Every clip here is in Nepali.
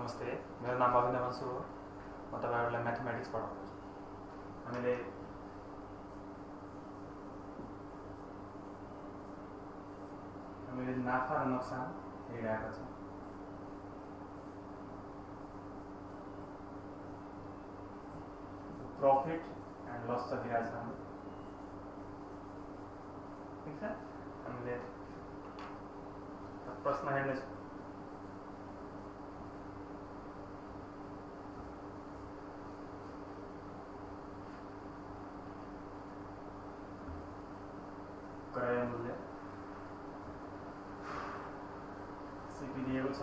नमस्ते, मेरो नाम अभिनव बन्सु हो। म तपाईहरुलाई म्याथमेटिक्स पढाउँछु। हामीले नाफा र नोक्सान हेरिरहेका छौँ। प्रॉफिट एन्ड लस छ दिइरहेको छ हाम्रो। ठीक छ, हामीले प्रश्न हेर्नेछौँ। क्रय मूल्य सीपी दिएको छ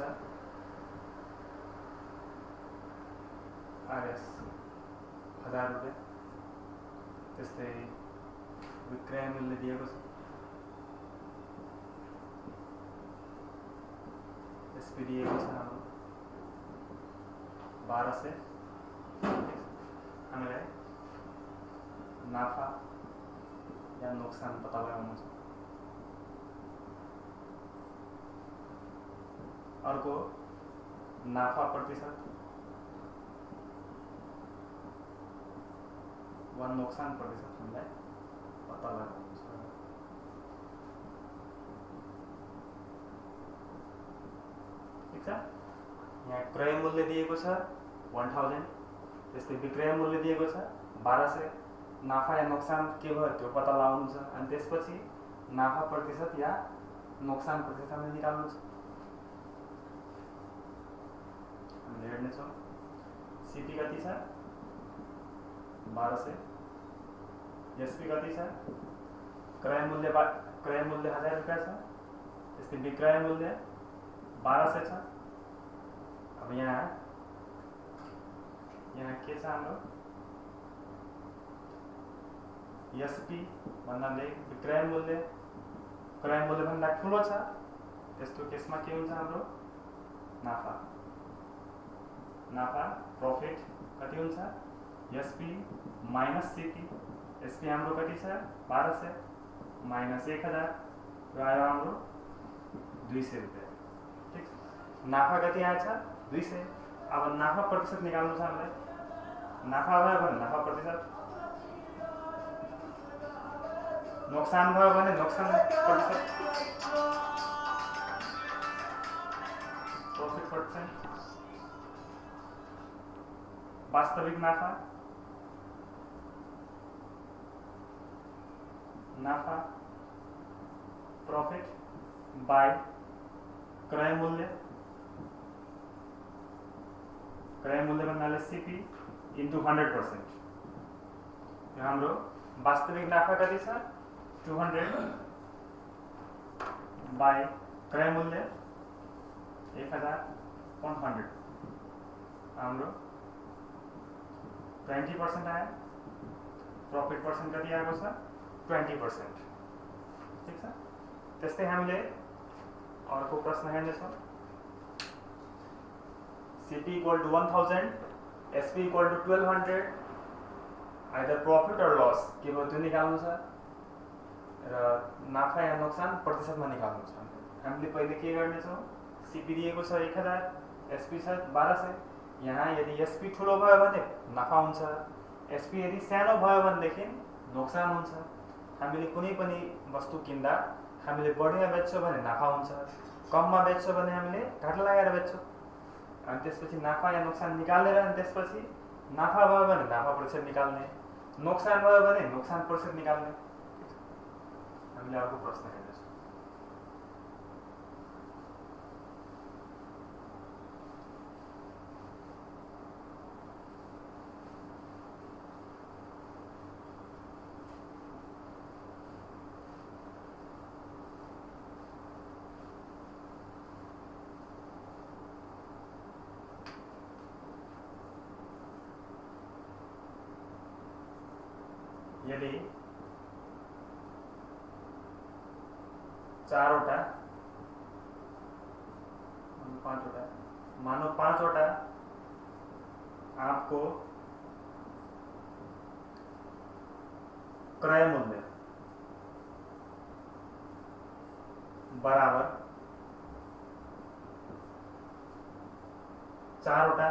आरएस 1000 रुपैयाँ। त्यस्तै विक्रय मूल्य दिएको छ एसपी दिएको छ हाम्रो 1200। हामीलाई नाफा या नोक्सान पत्ता लगाउनु छ। अर्को नाफा प्रतिशत वा नोक्सान प्रतिशत हामीलाई पत्ता लगाउनु छ। ठीक छ, यहाँ क्रय मूल्य दिएको छ 1000, त्यस्तै विक्रय मूल्य दिएको छ 1200। नाफा या नोक्सान के भयो त्यो पत्ता लगाउनु छ, अनि त्यसपछि नाफा प्रतिशत या नोक्सान प्रतिशत हामीले निकाल्नु छ। हामीले हेर्नेछौँ सीपी कति छ 1200, एसपी कति छ, क्रय मूल्य 1000 रुपैयाँ छ, त्यस्तै विक्रय मूल्य 1200 छ। अब यहाँ के छ हाम्रो एसपी भन्नाले विक्रय मूल्य क्रय मूल्य भन्दा ठुलो छ। त्यस्तो केसमा के हुन्छ हाम्रो नाफा प्रॉफिट कति हुन्छ एसपी माइनस सीपी। एसपी हाम्रो कति छ 1200 माइनस 1000 र आयो हाम्रो 200 रुपैयाँ। ठीक, नाफा कति आएछ 200। अब नाफा प्रतिशत निकाल्नु छ हामीलाई। नाफा भयो भने नाफा प्रतिशत, नोक्सान भयो भने नोक्सान प्रतिशत, प्रॉफिट प्रतिशत, वास्तविक नाफा प्रॉफिट बाय क्रय मूल्य भन्नाले सीपी इन्टु 100%। यहाँ हाम्रो वास्तविक नाफा कति छ 200 बाय क्रय मूल्य 1000/100 हाम्रो 20% आयो। प्रॉफिट पर्सेंट कति आएको छ 20%। ठीक छ, त्यस्तै हामीले अर्को प्रश्न हेर्नेछौँ। CP equal to 1000, SP equal to 1200, either profit और लस के भयो त्यो निकाल्नु छ र नाफा या नोक्सान प्रतिशतमा निकाल्नु छ। हामीले पहिले के गर्नेछौँ, सीपी दिएको छ 1000, एसपी छ 1200। यहाँ यदि एसपी ठुलो भयो भने नाफा हुन्छ, एसपी यदि सानो भयो भनेदेखि नोक्सान हुन्छ। हामीले कुनै पनि वस्तु किन्दा हामीले बढीमा बेच्छौँ भने नाफा हुन्छ, कममा बेच्छौँ भने हामीले घाटा लगाएर बेच्छौँ। अनि त्यसपछि नाफा या नोक्सान निकालेर अनि त्यसपछि नाफा भयो भने नाफा प्रतिशत निकाल्ने, नोक्सान भयो भने नोक्सान प्रतिशत निकाल्ने। हामीले अर्को प्रश्न हेर्नेछौँ। यदि 4वटा मानो 5वटा आपको क्रय मूल्य बराबर चारवटा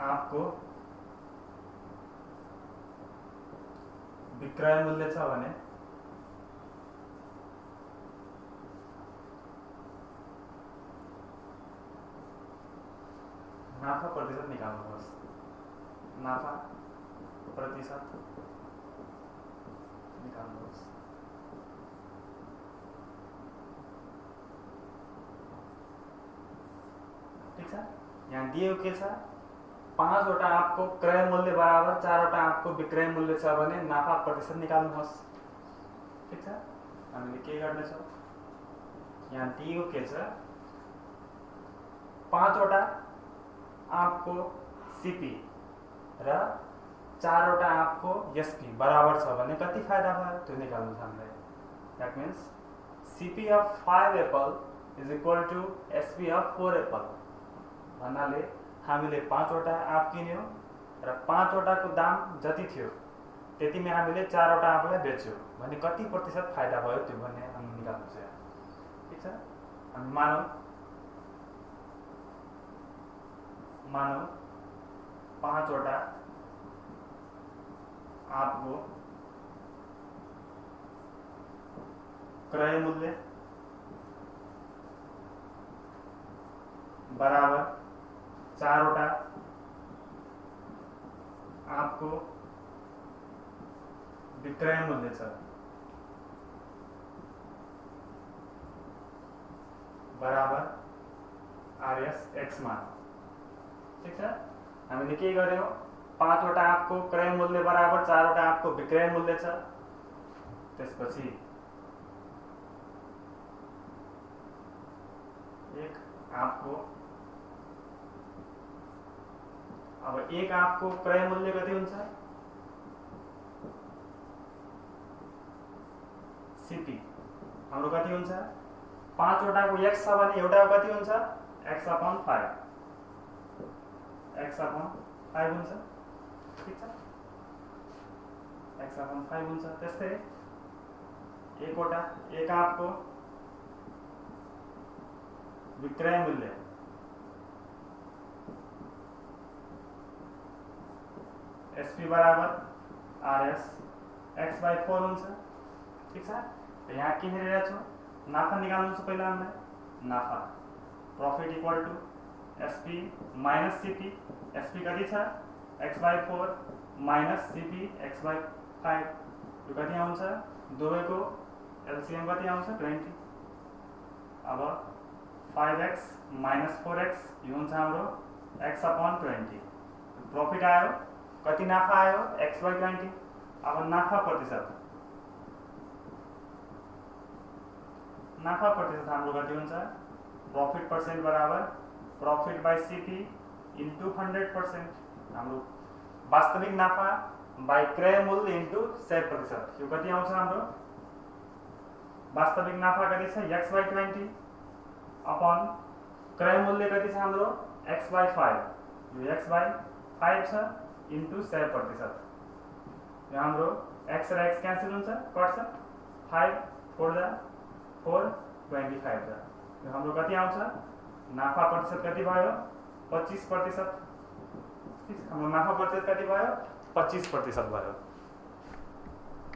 आँपको विक्रय मूल्य छ भने नाफा प्रतिशत निकाल्नुहोस्। नाफा प्रतिशत निकाल्नुहोस्। ठीक छ। यहाँ दिएको के छ, 5 वटा आँपको क्रय मूल्य बराबर 4 वटा आँपको विक्रय मूल्य छ भने नाफा प्रतिशत निकाल्नुहोस्। ठीक छ। हामीले के गर्नेछौँ, यहाँ दिएको के छ, 5 वटा आँपको सीपी र 4 वटा आँपको एसपी बराबर छ भने कति फाइदा भयो त्यो निकाल्नु छ हामीलाई। That means CP of 5 apple is equal to SP of 4 apple भन्नाले हामीले 5 वटा आँप किन्यौं र 5 वटाको दाम जति थियो त्यतिमै हामीले 4 वटा आँपलाई बेच्यौं भने कति प्रतिशत फाइदा भयो त्यो भन्ने हामी निकाल्नु छ। ठीक छ। हामी मानौ 5 वटा आँपको क्रय मूल्य बराबर 4 वटा आँपको विक्रय मूल्य छ बराबर आरएस एक्स मान। ठीक छ। हामीले के गर्यौं, 5 वटा आँपको क्रय मूल्य बराबर 4 वटा आँपको विक्रय मूल्य छ। त्यसपछि एक आँपको क्रय मूल्य कति हुन्छ, सीपी हाम्रो कति हुन्छ, 5 वटाको x छ भने एउटाको कति हुन्छ, x अपॉन 5 हुन्छ। ठीक छ। x अपॉन 5 हुन्छ। त्यस्तै एक आँपको विक्रय मूल्य एसपी बराबर आरएस एक्स बाई 4 हुन्छ। ठीक छ। यहाँ के हेरिरहेको छौँ, नाफा निकाल्नु छ पहिला हामीलाई। नाफा profit equal to SP minus CP. SP कति छ, x by 4 minus CP x by 5 यो कति आउँछ, दुवैको एलसीएम कति आउँछ 20। अब 5x माइनस 4x यो हुन्छ हाम्रो x अपॉन 20। प्रॉफिट आयो, कति नाफा आयो, x बाई 20। अब नाफा प्रतिशत हाम्रो कति हुन्छ, प्रॉफिट परसेंट बराबर प्रॉफिट बाई सीपी इंटू 100%। हाम्रो वास्तविक नाफा बाई क्रय मूल्य इंटू 100%। यो कति आउँछ हाम्रो वास्तविक नाफा कति छ, x बाई 20 अपॉन क्रय मूल्य कति छ हाम्रो x बाई 5। यो x बाई 5 छ इंटू 100%। यो हाम्रो x र x क्यान्सल हुन्छ, कट्छ, 5 4 जा 4 25 जा। यो हाम्रो कति आउँछ, नाफा प्रतिशत कति भयो, 25%। हाम्रो नाफा प्रतिशत कति भयो, 25% भयो।